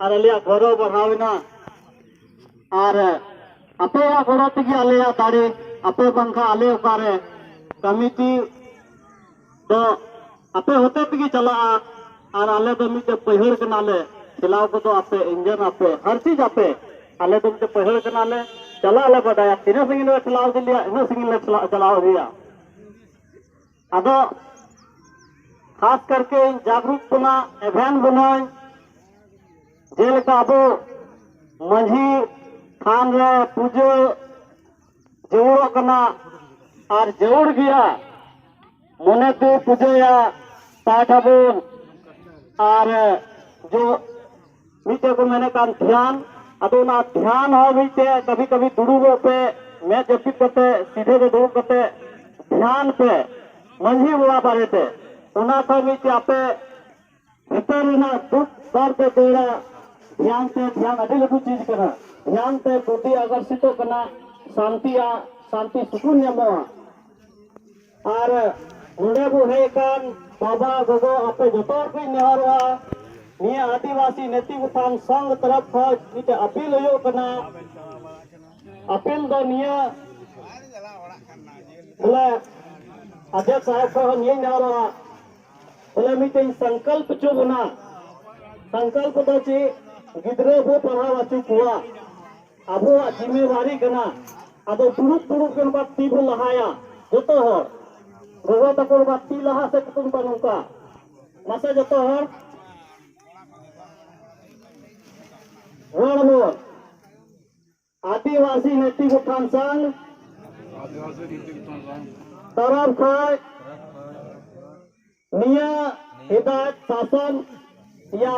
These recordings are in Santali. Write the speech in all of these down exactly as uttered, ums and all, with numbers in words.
ᱟᱨ ᱟᱞᱮᱭᱟᱜ ᱜᱚᱨᱚ ᱵᱟᱲᱦᱟᱣ ᱮᱱᱟ᱾ ᱟᱨ ᱟᱯᱮᱭᱟᱜ ᱜᱚᱲᱚ ᱛᱮᱜᱮ ᱟᱞᱮᱭᱟᱜ ᱫᱟᱲᱮ, ᱟᱯᱮ ᱵᱟᱝᱠᱷᱟᱱ ᱟᱞᱮ ᱚᱠᱟᱨᱮ? ᱠᱚᱢᱤᱴᱤ ᱫᱚ ᱟᱯᱮ ᱦᱚᱛᱮ ᱛᱮᱜᱮ ᱪᱟᱞᱟᱜᱼᱟ᱾ ᱟᱨ ᱟᱞᱮ ᱫᱚ ᱢᱤᱫᱴᱮᱡ ᱯᱟᱹᱭᱦᱟᱹᱲ ᱠᱟᱱᱟᱞᱮ, ᱴᱷᱮᱞᱟᱣ ᱠᱚᱫᱚ ᱟᱯᱮ, ᱤᱧᱡᱚᱱ ᱟᱯᱮ, ᱦᱟᱨ ᱪᱤᱡᱽ ᱟᱯᱮ᱾ ᱟᱞᱮ ᱫᱚ ᱢᱤᱫᱴᱮᱡ ᱯᱟᱹᱭᱦᱟᱹᱲ ᱠᱟᱱᱟᱞᱮ, ᱪᱟᱞᱟᱜ ᱞᱮ ᱵᱟᱰᱟᱭᱟ, ᱛᱤᱱᱟᱹᱜ ᱥᱟᱺᱜᱤᱧ ᱞᱮ ᱴᱷᱮᱞᱟᱣ ᱤᱫᱤ ᱞᱮᱭᱟ, ᱤᱱᱟᱹᱜ ᱥᱟᱺᱜᱤᱧ ᱞᱮ ᱴᱷᱮᱞᱟᱣ, ᱪᱟᱞᱟᱣ ᱤᱫᱤᱭᱟ᱾ ᱟᱫᱚ ᱠᱷᱟᱥ ᱠᱟᱨᱠᱮ ᱡᱟᱜᱽᱨᱩᱠ ᱵᱚᱱᱟ, ᱮᱵᱷᱮᱱ ᱵᱚᱱᱟᱹᱧ, ᱡᱮᱞᱮᱠᱟ ᱟᱵᱚ ᱢᱟᱹᱡᱷᱤ ᱛᱷᱟᱱ ᱨᱮ ᱯᱩᱡᱟᱹ ᱡᱟᱹᱨᱩᱲᱚᱜ ᱠᱟᱱᱟ ᱟᱨ ᱡᱟᱹᱨᱩᱲ ᱜᱮᱭᱟ, ᱢᱚᱱᱮ ᱛᱮ ᱯᱩᱡᱟᱹᱭᱟ ᱯᱟᱴ ᱟᱵᱚᱱ᱾ ᱟᱨ ᱡᱚ ᱢᱤᱫᱴᱮᱡ ᱠᱚ ᱢᱮᱱᱮᱫ ᱠᱟᱱ ᱫᱷᱮᱭᱟᱱ, ᱟᱫᱚ ᱚᱱᱟ ᱫᱷᱮᱭᱟᱱ ᱦᱚᱸ ᱢᱤᱫᱴᱮᱡ ᱠᱟᱵᱷᱤ ᱠᱟᱵᱷᱤ ᱫᱩᱲᱩᱵᱚᱜ ᱯᱮ, ᱢᱮᱫ ᱡᱟᱹᱯᱤᱫ ᱠᱟᱛᱮ ᱥᱤᱫᱷᱟᱹ ᱨᱮ ᱫᱩᱲᱩᱵ ᱠᱟᱛᱮ ᱫᱷᱮᱭᱟᱱ ᱯᱮ ᱢᱟᱹᱡᱷᱤ ᱵᱟᱵᱟ ᱵᱟᱨᱮᱛᱮ᱾ ᱚᱱᱟ ᱠᱷᱚᱱ ᱢᱤᱫᱴᱮᱡ ᱟᱯᱮ ᱵᱷᱤᱛᱟᱹᱨ ᱨᱮᱱᱟᱜ ᱫᱩᱠ ᱫᱚᱨ ᱯᱮ ᱫᱟᱹᱲᱟ, ᱫᱷᱮᱭᱟᱱ ᱛᱮ, ᱫᱷᱮᱭᱟᱱ ᱟᱹᱰᱤ ᱞᱟᱹᱴᱩ ᱪᱤᱡᱽ ᱠᱟᱱᱟ᱾ ᱫᱷᱮᱭᱟᱱ ᱛᱮ ᱵᱩᱫᱷᱤ ᱟᱠᱚᱨᱥᱤᱛᱚᱜ ᱠᱟᱱᱟ, ᱥᱟᱱᱛᱤᱭᱟ, ᱥᱟᱱᱛᱤ ᱥᱩᱠᱩᱱ ᱧᱟᱢᱚᱜᱼᱟ᱾ ᱟᱨ ᱱᱚᱰᱮ ᱵᱚ ᱦᱮᱡ ᱟᱠᱟᱱ ᱵᱟᱵᱟ, ᱜᱚᱜᱚ, ᱟᱯᱮ ᱡᱚᱛᱚ ᱦᱚᱲ ᱠᱚᱧ ᱱᱮᱦᱚᱨᱚᱜᱼᱟ, ᱱᱤᱭᱟᱹ ᱟᱹᱫᱤᱵᱟᱹᱥᱤ ᱱᱮᱛᱤ ᱜᱚᱴᱷᱟᱱ ᱥᱚᱝᱜᱷ ᱛᱚᱨᱚᱯ ᱠᱷᱚᱱ ᱢᱤᱫᱴᱮᱡ ᱟᱹᱯᱤᱞ ᱦᱩᱭᱩᱜ ᱠᱟᱱᱟ᱾ ᱟᱹᱯᱤᱞ ᱫᱚ ᱱᱤᱭᱟᱹ, ᱵᱚᱞᱮ, ᱟᱡᱚᱠ ᱥᱟᱦᱮᱵ ᱠᱷᱚᱱ ᱦᱚᱸ ᱱᱤᱭᱟᱹᱧ ᱱᱮᱦᱚᱨᱚᱜᱼᱟ, ᱵᱚᱞᱮ, ᱢᱤᱫᱴᱮᱱ ᱥᱚᱝᱠᱚᱞᱯ ᱦᱚᱪᱚ ᱵᱚᱱᱟ᱾ ᱥᱚᱝᱠᱚᱞᱯ ᱫᱚ ᱪᱮᱫ? ᱜᱤᱫᱽᱨᱟᱹ ᱵᱚ ᱯᱟᱲᱦᱟᱣ ᱦᱚᱪᱚ ᱠᱚᱣᱟ, ᱟᱵᱚᱣᱟᱜ ᱡᱤᱢᱮᱣᱟᱨᱤ ᱠᱟᱱᱟ᱾ ᱟᱫᱚ ᱫᱩᱲᱩᱵ ᱫᱩᱲᱩᱵ ᱜᱮ ᱱᱚᱝᱠᱟ ᱛᱤ ᱵᱚ ᱞᱟᱦᱟᱭᱟ, ᱡᱚᱛᱚ ᱦᱚᱲ, ᱜᱚᱜᱚ ᱛᱟᱠᱚ ᱱᱚᱝᱠᱟ ᱛᱤ ᱞᱟᱦᱟ ᱥᱮᱫ ᱠᱚ ᱱᱚᱝᱠᱟ, ᱱᱚᱝᱠᱟ᱾ ᱢᱟᱥᱮ ᱡᱚᱛᱚ ᱦᱚᱲ ᱨᱚᱲ ᱟᱵᱚᱱ᱾ ᱟᱹᱫᱤᱵᱟᱹᱥᱤ ᱱᱮᱛᱤ ᱜᱚᱴᱷᱟᱱ ᱥᱚᱝᱜᱷ ᱛᱚᱨᱚᱯ ᱠᱷᱚᱱ ᱱᱤᱭᱟᱹ ᱦᱤᱫᱟᱭᱚᱛ ᱥᱟᱥᱚᱱ ᱭᱟ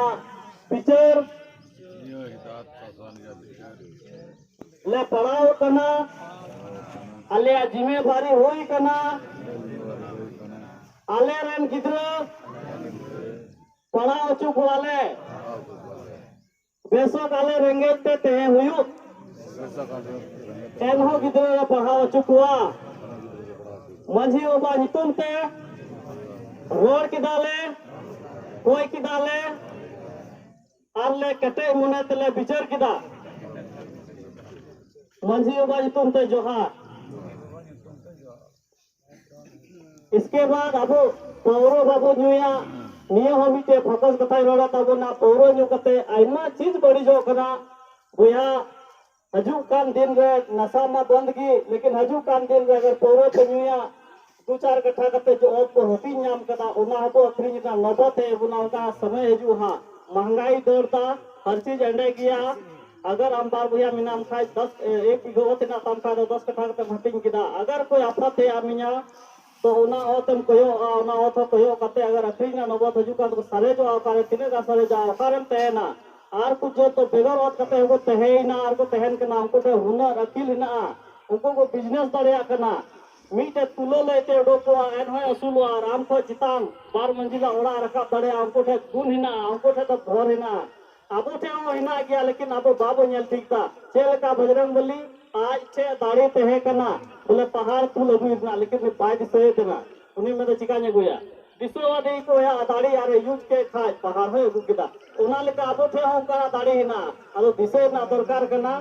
ᱵᱤᱪᱟᱹᱨ ᱞᱮ ᱯᱟᱲᱟᱣ ᱠᱟᱱᱟ, ᱟᱞᱮᱭᱟᱜ ᱡᱤᱢᱮᱵᱟᱨᱤ ᱦᱩᱭ ᱠᱟᱱᱟ, ᱟᱞᱮ ᱨᱮᱱ ᱜᱤᱫᱽᱨᱟᱹ ᱯᱟᱲᱦᱟᱣ ᱦᱚᱪᱚ ᱠᱚᱣᱟᱞᱮ᱾ ᱵᱮᱥᱚᱠ ᱟᱞᱮ ᱨᱮᱸᱜᱮᱡ ᱛᱮ ᱛᱟᱦᱮᱸ ᱦᱩᱭᱩᱜ, ᱮᱱᱦᱚᱸ ᱜᱤᱫᱽᱨᱟᱹ ᱞᱮ ᱯᱟᱲᱦᱟᱣ ᱦᱚᱪᱚ ᱠᱚᱣᱟ᱾ ᱢᱟᱹᱡᱷᱤ ᱵᱟᱵᱟ ᱧᱩᱛᱩᱢ ᱛᱮ ᱨᱚᱲ ᱠᱮᱫᱟᱞᱮ, ᱠᱚᱭ ᱠᱮᱫᱟᱞᱮ, ᱟᱨ ᱞᱮ ᱠᱮᱴᱮᱡ ᱢᱚᱱᱮ ᱛᱮᱞᱮ ᱵᱤᱪᱟᱹᱨ ᱠᱮᱫᱟ᱾ ᱢᱟᱹᱡᱷᱤ ᱵᱟᱵᱟ ᱧᱩᱛᱩᱢ ᱛᱮ ᱡᱚᱦᱟᱨ᱾ ᱤᱥᱠᱮ ᱵᱟᱫ ᱟᱵᱚ ᱯᱟᱹᱣᱨᱟᱹ ᱵᱟᱵᱚ ᱧᱩᱭᱟ, ᱱᱤᱭᱟᱹ ᱦᱚᱸ ᱢᱤᱫᱴᱮᱡ ᱯᱷᱳᱠᱟᱥ ᱠᱟᱛᱷᱟᱧ ᱨᱚᱲᱟ ᱛᱟᱵᱚᱱᱟ᱾ ᱯᱟᱹᱣᱨᱟᱹ ᱧᱩ ᱠᱟᱛᱮ ᱟᱭᱢᱟ ᱪᱤᱡᱽ ᱵᱟᱹᱲᱤᱡᱚᱜ ᱠᱟᱱᱟ ᱵᱚᱭᱦᱟ᱾ ᱦᱤᱡᱩᱜ ᱠᱟᱱ ᱫᱤᱱ ᱨᱮ ᱱᱟᱥᱟ ᱢᱟ ᱵᱚᱱᱫ ᱜᱮ, ᱞᱮᱠᱤᱱ ᱦᱤᱡᱩᱜ ᱠᱟᱱ ᱫᱤᱱ ᱨᱮ ᱟᱜᱟᱨ ᱯᱟᱹᱣᱨᱟᱹ ᱯᱮ ᱧᱩᱭᱟ, ᱫᱩ ᱪᱟᱨ ᱠᱟᱴᱷᱟ ᱠᱟᱛᱮ ᱡᱚ ᱚᱛ ᱵᱚ ᱦᱟᱹᱴᱤᱧ ᱧᱟᱢ ᱠᱟᱫᱟ, ᱚᱱᱟ ᱦᱚᱸᱵᱚ ᱟᱹᱠᱷᱨᱤᱧ ᱮᱫᱟ, ᱱᱚᱵᱚ ᱛᱮ ᱵᱚᱱᱟ ᱚᱱᱠᱟ ᱥᱚᱢᱚᱭ ᱦᱤᱡᱩᱜᱼᱟ ᱦᱟᱸᱜ, ᱢᱚᱦᱝᱜᱟᱭ ᱫᱟᱹᱲ ᱫᱟ, ᱦᱟᱨ ᱪᱤᱡᱽ ᱮᱸᱰᱮ ᱜᱮᱭᱟ᱾ ᱟᱜᱟᱨ ᱟᱢ ᱵᱟᱨ ᱵᱚᱭᱦᱟ ᱢᱮᱱᱟᱢ ᱠᱷᱟᱡ, ᱫᱚᱥ, ᱮ, ᱮᱠ ᱵᱤᱜᱷᱟᱹ ᱚᱛ ᱦᱮᱱᱟᱜ ᱛᱟᱢ ᱠᱷᱟᱡ ᱫᱚ ᱫᱚᱥ ᱠᱟᱴᱷᱟ ᱠᱟᱛᱮᱢ ᱦᱟᱹᱴᱤᱧ ᱠᱮᱫᱟ᱾ ᱟᱜᱟᱨ ᱠᱚᱭ ᱟᱯᱷᱟᱛ ᱮ ᱟᱢᱤᱧᱟ, ᱛᱚ ᱚᱱᱟ ᱚᱛ ᱮᱢ ᱠᱚᱭᱚᱜᱼᱟ, ᱚᱱᱟ ᱚᱛ ᱦᱚᱸ ᱠᱚᱭᱚᱜ ᱠᱟᱛᱮ ᱟᱜᱟᱨ ᱟᱹᱠᱷᱨᱤᱧ ᱨᱮᱱᱟᱜ ᱱᱚᱵᱚᱛ ᱦᱤᱡᱩᱜ ᱠᱟᱱ ᱛᱟᱠᱚ, ᱥᱟᱨᱮᱡᱚᱜᱼᱟ ᱚᱠᱟᱨᱮ, ᱛᱤᱱᱟᱹᱜ ᱜᱟᱱ ᱥᱟᱨᱮᱡᱚᱜᱼᱟ, ᱚᱠᱟᱨᱮᱢ ᱛᱟᱦᱮᱱᱟ? ᱟᱨ ᱠᱚ ᱡᱚᱛᱚ ᱵᱮᱜᱚᱨ ᱚᱛ ᱠᱟᱛᱮ ᱦᱚᱸᱠᱚ ᱛᱟᱦᱮᱸᱭᱮᱱᱟ ᱟᱨ ᱠᱚ ᱛᱟᱦᱮᱱ ᱠᱟᱱᱟ᱾ ᱩᱱᱠᱩ ᱴᱷᱮᱱ ᱦᱩᱱᱟᱹᱨ ᱟᱹᱠᱤᱞ ᱦᱮᱱᱟᱜᱼᱟ, ᱩᱱᱠᱩ ᱠᱚ ᱵᱤᱡᱽᱱᱮᱥ ᱫᱟᱲᱮᱭᱟᱜ ᱠᱟᱱᱟ᱾ ᱢᱤᱫᱴᱮᱡ ᱛᱩᱞᱟᱹ ᱞᱟᱹᱭᱛᱮ ᱩᱰᱩᱠᱚᱜᱼᱟ, ᱮᱱᱦᱚᱸᱭ ᱟᱹᱥᱩᱞᱚᱜᱼᱟ ᱟᱨ ᱟᱢ ᱠᱷᱚᱡ ᱪᱮᱛᱟᱱ ᱵᱟᱨ ᱢᱟᱹᱡᱷᱤᱞᱟ ᱚᱲᱟᱜ ᱨᱟᱠᱟᱵ ᱫᱟᱲᱮᱭᱟᱜᱼᱟ᱾ ᱩᱱᱠᱩ ᱴᱷᱮᱱ ᱜᱩᱱ ᱦᱮᱱᱟᱜᱼᱟ, ᱩᱱᱠᱩ ᱴᱷᱮᱱ ᱫᱚ ᱵᱷᱚᱨ ᱦᱮᱱᱟᱜᱼᱟ᱾ ᱟᱵᱚ ᱴᱷᱮᱱ ᱦᱚᱸ ᱦᱮᱱᱟᱜ ᱜᱮᱭᱟ, ᱞᱮᱠᱤᱱ ᱟᱵᱚ ᱵᱟᱵᱚ ᱧᱮᱞ ᱴᱷᱤᱠ ᱫᱟ᱾ ᱪᱮᱫ ᱞᱮᱠᱟ ᱵᱚᱡᱨᱚᱝ ᱵᱚᱞᱤ ᱟᱡ ᱴᱷᱮᱱ ᱫᱟᱲᱮ ᱛᱟᱦᱮᱸ ᱠᱟᱱᱟ, ᱵᱚᱞᱮ ᱯᱟᱦᱟᱲ ᱛᱩᱞ ᱟᱹᱜᱩᱭ ᱨᱮᱱᱟᱜ, ᱞᱮᱠᱤᱱ ᱩᱱᱤ ᱵᱟᱭ ᱫᱤᱥᱟᱹᱭᱮᱫ ᱛᱟᱦᱮᱱᱟ᱾ ᱩᱱᱤ ᱢᱮᱱᱫᱟ, "ᱪᱤᱠᱟᱹᱧ ᱟᱹᱜᱩᱭᱟ?" ᱫᱤᱥᱟᱹ ᱟᱫᱮ ᱠᱚ ᱭᱟ ᱫᱟᱲᱮ ᱟᱨ ᱮ ᱤᱭᱩᱡᱽ ᱠᱮᱫ ᱠᱷᱟᱡ ᱯᱟᱦᱟᱲ ᱦᱚᱸᱭ ᱟᱹᱜᱩ ᱠᱮᱫᱟ᱾ ᱚᱱᱟ ᱞᱮᱠᱟ ᱟᱵᱚ ᱴᱷᱮᱱ ᱦᱚᱸ ᱚᱱᱠᱟᱱᱟᱜ ᱫᱟᱲᱮ ᱦᱮᱱᱟᱜᱼᱟ, ᱟᱫᱚ ᱫᱤᱥᱟᱹ ᱨᱮᱱᱟᱜ ᱫᱚᱨᱠᱟᱨ ᱠᱟᱱᱟ᱾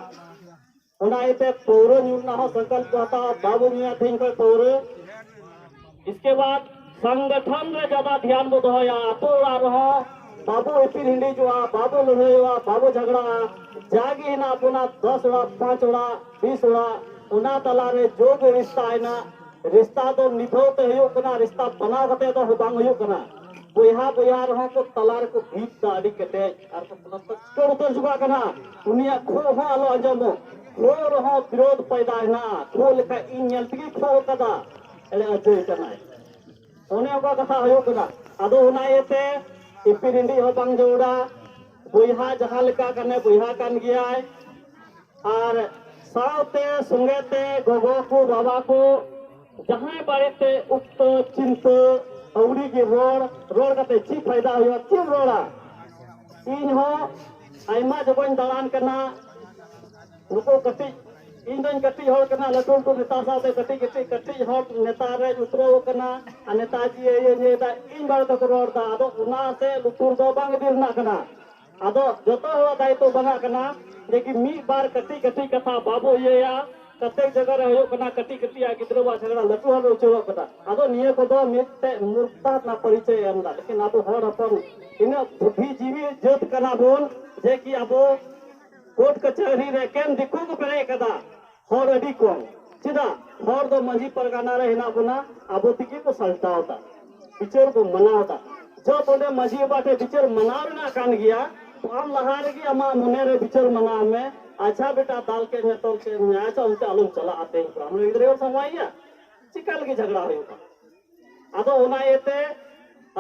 ᱚᱱᱟ ᱤᱭᱟᱹᱛᱮ ᱯᱟᱹᱣᱨᱟᱹ ᱧᱩ ᱨᱮᱱᱟᱜ ᱦᱚᱸ ᱥᱚᱝᱠᱚᱞᱯ ᱠᱚ ᱦᱟᱛᱟᱣᱟ, ᱵᱟᱵᱚ ᱧᱩᱭᱟ ᱛᱮᱦᱮᱧ ᱠᱷᱚᱱ ᱯᱟᱹᱣᱨᱟᱹ᱾ ᱤᱥᱠᱮ ᱵᱟᱫ ᱥᱚᱝᱜᱚᱴᱷᱚᱱ ᱨᱮ ᱡᱟᱫᱟ ᱫᱷᱮᱭᱟᱱ ᱵᱚ ᱫᱚᱦᱚᱭᱟ᱾ ᱟᱛᱳ ᱚᱲᱟᱜ ᱨᱮᱦᱚᱸ ᱵᱟᱵᱚ ᱤᱯᱤᱞ ᱦᱤᱸᱰᱤᱡᱚᱜᱼᱟ, ᱵᱟᱵᱚ ᱞᱟᱹᱲᱦᱟᱹᱭᱚᱜᱼᱟ, ᱵᱟᱵᱚ ᱡᱷᱟᱜᱽᱲᱟᱜᱼᱟ᱾ ᱡᱟᱜᱮ ᱦᱮᱱᱟᱜ ᱵᱚᱱᱟ ᱫᱚᱥ ᱚᱲᱟᱜ, ᱯᱟᱸᱪ ᱚᱲᱟᱜ, ᱵᱤᱥ ᱚᱲᱟᱜ, ᱚᱱᱟ ᱛᱟᱞᱟᱨᱮ ᱡᱳᱜ ᱨᱤᱥᱛᱟ ᱦᱮᱱᱟᱜ᱾ ᱨᱤᱥᱛᱟ ᱫᱚ ᱱᱤᱵᱷᱟᱹᱣ ᱛᱮ ᱦᱩᱭᱩᱜ ᱠᱟᱱᱟ, ᱨᱤᱥᱛᱟ ᱵᱮᱱᱟᱣ ᱠᱟᱛᱮ ᱫᱚ ᱵᱟᱝ ᱦᱩᱭᱩᱜ ᱠᱟᱱᱟ᱾ ᱵᱚᱭᱦᱟ ᱵᱚᱭᱦᱟ ᱨᱮᱦᱚᱸ ᱠᱚ ᱛᱟᱞᱟ ᱨᱮᱠᱚ ᱵᱷᱤᱛ ᱫᱟ ᱟᱹᱰᱤ ᱠᱮᱴᱮᱡ ᱟᱨ ᱠᱚ ᱯᱞᱟᱥᱴᱟᱨ ᱩᱛᱟᱹᱨ ᱪᱟᱵᱟᱜ ᱠᱟᱱᱟ᱾ ᱩᱱᱤᱭᱟᱜ ᱠᱷᱩᱜ ᱦᱚᱸ ᱟᱞᱚ ᱟᱸᱡᱚᱢᱚᱜ, ᱠᱷᱩᱜ ᱨᱮᱦᱚᱸ ᱵᱤᱨᱳᱫᱷ ᱯᱟᱭᱫᱟ ᱦᱮᱱᱟᱜᱼᱟ᱾ ᱠᱷᱩᱜ ᱞᱮᱠᱷᱟᱡ ᱤᱧ ᱧᱮᱞ ᱛᱮᱜᱮ ᱠᱷᱩᱜ ᱠᱟᱫᱟ, ᱮᱲᱮ ᱟᱹᱪᱟᱹᱭ ᱠᱟᱱᱟᱭ᱾ ᱚᱱᱮ ᱚᱱᱠᱟ ᱠᱟᱛᱷᱟ ᱦᱩᱭᱩᱜ ᱠᱟᱱᱟ᱾ ᱟᱫᱚ ᱚᱱᱟ ᱤᱭᱟᱹᱛᱮ ᱤᱯᱤᱞ ᱦᱤᱸᱰᱤᱡ ᱦᱚᱸ ᱵᱟᱝ ᱡᱟᱹᱨᱩᱲᱟ, ᱵᱚᱭᱦᱟ ᱡᱟᱦᱟᱸ ᱞᱮᱠᱟ ᱠᱟᱱᱮ ᱵᱚᱭᱦᱟ ᱠᱟᱱ ᱜᱮᱭᱟᱭ᱾ ᱟᱨ ᱥᱟᱶᱛᱮ ᱥᱚᱸᱜᱮ ᱛᱮ ᱜᱚᱜᱚ ᱠᱚ ᱵᱟᱵᱟ ᱠᱚ ᱡᱟᱦᱟᱸᱭ ᱵᱟᱨᱮᱛᱮ ᱩᱠᱛᱚ ᱪᱤᱱᱛᱟᱹ ᱟᱹᱣᱲᱤ ᱜᱮ ᱨᱚᱲ, ᱨᱚᱲ ᱠᱟᱛᱮ ᱪᱮᱫ ᱯᱷᱟᱭᱫᱟ ᱦᱩᱭᱩᱜᱼᱟ? ᱪᱮᱫ ᱮᱢ ᱨᱚᱲᱟ? ᱤᱧ ᱦᱚᱸ ᱟᱭᱢᱟ ᱡᱚᱠᱷᱚᱧ ᱫᱟᱬᱟᱱ ᱠᱟᱱᱟ, ᱱᱩᱠᱩ ᱠᱟᱹᱴᱤᱡ, ᱤᱧ ᱫᱚᱧ ᱠᱟᱹᱴᱤᱡ ᱦᱚᱲ ᱠᱟᱱᱟ, ᱞᱟᱹᱴᱩ ᱞᱟᱹᱴᱩ ᱱᱮᱛᱟ ᱥᱟᱶᱛᱮ ᱠᱟᱹᱴᱤᱡ ᱠᱟᱹᱴᱤᱡ ᱠᱟᱹᱴᱤᱡ ᱦᱚᱲ ᱱᱮᱛᱟ ᱨᱮᱧ ᱩᱛᱨᱟᱹᱣ ᱠᱟᱱᱟ᱾ ᱟᱨ ᱱᱮᱛᱟᱡᱤ ᱤᱭᱟᱹ ᱤᱭᱟᱹᱭᱮᱫᱟ, ᱤᱧ ᱵᱟᱨᱮ ᱛᱮᱠᱚ ᱨᱚᱲ ᱮᱫᱟ᱾ ᱟᱫᱚ ᱚᱱᱟ ᱥᱮ ᱞᱩᱛᱩᱨ ᱫᱚ ᱵᱟᱝ ᱤᱫᱤ ᱨᱮᱱᱟᱜ ᱠᱟᱱᱟ᱾ ᱟᱫᱚ ᱡᱚᱛᱚ ᱦᱚᱲᱟᱜ ᱫᱟᱭᱤᱛᱛᱚ ᱵᱟᱝ ᱠᱟᱱᱟ ᱡᱮ ᱠᱤ ᱢᱤᱫ ᱵᱟᱨ ᱠᱟᱹᱴᱤᱡ ᱠᱟᱹᱴᱤᱡ ᱠᱟᱛᱷᱟ ᱵᱟᱵᱚ ᱤᱭᱟᱹᱭᱟ᱾ ᱠᱟᱛᱮ ᱡᱟᱭᱜᱟ ᱨᱮ ᱦᱩᱭᱩᱜ ᱠᱟᱱᱟ ᱠᱟᱹᱴᱤᱡ ᱠᱟᱹᱴᱤᱡ ᱟᱜ ᱜᱤᱫᱽᱨᱟᱹᱣᱟᱜ ᱡᱷᱟᱜᱽᱲᱟ ᱞᱟᱹᱴᱩ ᱦᱚᱲ ᱨᱮ ᱩᱪᱟᱹᱲᱚᱜ ᱠᱟᱱᱟ᱾ ᱟᱫᱚ ᱱᱤᱭᱟᱹ ᱠᱚᱫᱚ ᱢᱤᱫᱴᱮᱡ ᱢᱩᱨᱠᱷᱛᱟ ᱨᱮᱱᱟᱜ ᱯᱚᱨᱤᱪᱚᱭ ᱮᱢ ᱮᱫᱟ᱾ ᱞᱮᱠᱤᱱ ᱟᱵᱚ ᱦᱚᱲ ᱦᱚᱯᱚᱱ ᱤᱱᱟᱹᱜ ᱵᱩᱫᱽᱫᱷᱤᱡᱤᱵᱤ ᱡᱟᱹᱛ ᱠᱟᱱᱟ ᱵᱚᱱ ᱡᱮ ᱠᱤ ᱟᱵᱚ ᱠᱳᱨᱴ ᱠᱟᱪᱷᱟᱹᱨᱤ ᱨᱮ ᱮᱠᱮᱱ ᱫᱤᱠᱩ ᱠᱚ ᱯᱮᱨᱮᱡ ᱠᱟᱫᱟ, ᱦᱚᱲ ᱟᱹᱰᱤ ᱠᱚᱢ᱾ ᱪᱮᱫᱟᱜ? ᱦᱚᱲ ᱫᱚ ᱢᱟᱹᱡᱷᱤ ᱯᱟᱨᱜᱟᱱᱟ ᱨᱮ ᱦᱮᱱᱟᱜ ᱵᱚᱱᱟ, ᱟᱵᱚ ᱛᱮᱜᱮ ᱠᱚ ᱥᱟᱞᱴᱟᱣ ᱮᱫᱟ, ᱵᱤᱪᱟᱹᱨ ᱵᱚ ᱢᱟᱱᱟᱣ ᱮᱫᱟ᱾ ᱡᱚᱵ ᱚᱸᱰᱮ ᱢᱟᱹᱡᱷᱤ ᱵᱟᱵᱟ ᱴᱷᱮᱱ ᱵᱤᱪᱟᱹᱨ ᱢᱟᱱᱟᱣ ᱨᱮᱱᱟᱜ ᱠᱟᱱ ᱜᱮᱭᱟ, ᱛᱚ ᱟᱢ ᱞᱟᱦᱟ ᱨᱮᱜᱮ ᱟᱢᱟᱜ ᱢᱚᱱᱮ ᱨᱮ ᱵᱤᱪᱟᱹᱨ ᱢᱟᱱᱟᱣ ᱢᱮ, ᱟᱪᱪᱷᱟ ᱵᱮᱴᱟ, ᱫᱟᱞ ᱠᱮᱫ ᱢᱮᱭᱟ, ᱛᱚᱞ ᱠᱮᱫ ᱢᱮᱭᱟ, ᱟᱪᱪᱷᱟ, ᱚᱱᱛᱮ ᱟᱞᱚᱢ ᱪᱟᱞᱟᱜᱼᱟ, ᱛᱮᱦᱮᱧ ᱠᱷᱚᱱ ᱟᱢ ᱨᱮᱱ ᱜᱤᱫᱽᱨᱟᱹ ᱥᱟᱶ ᱤᱭᱟᱹ ᱪᱤᱠᱟ ᱞᱟᱹᱜᱤᱫ ᱡᱷᱟᱜᱽᱲᱟ ᱦᱩᱭᱩᱜᱼᱟ? ᱟᱫᱚ ᱚᱱᱟ ᱤᱭᱟᱹᱛᱮ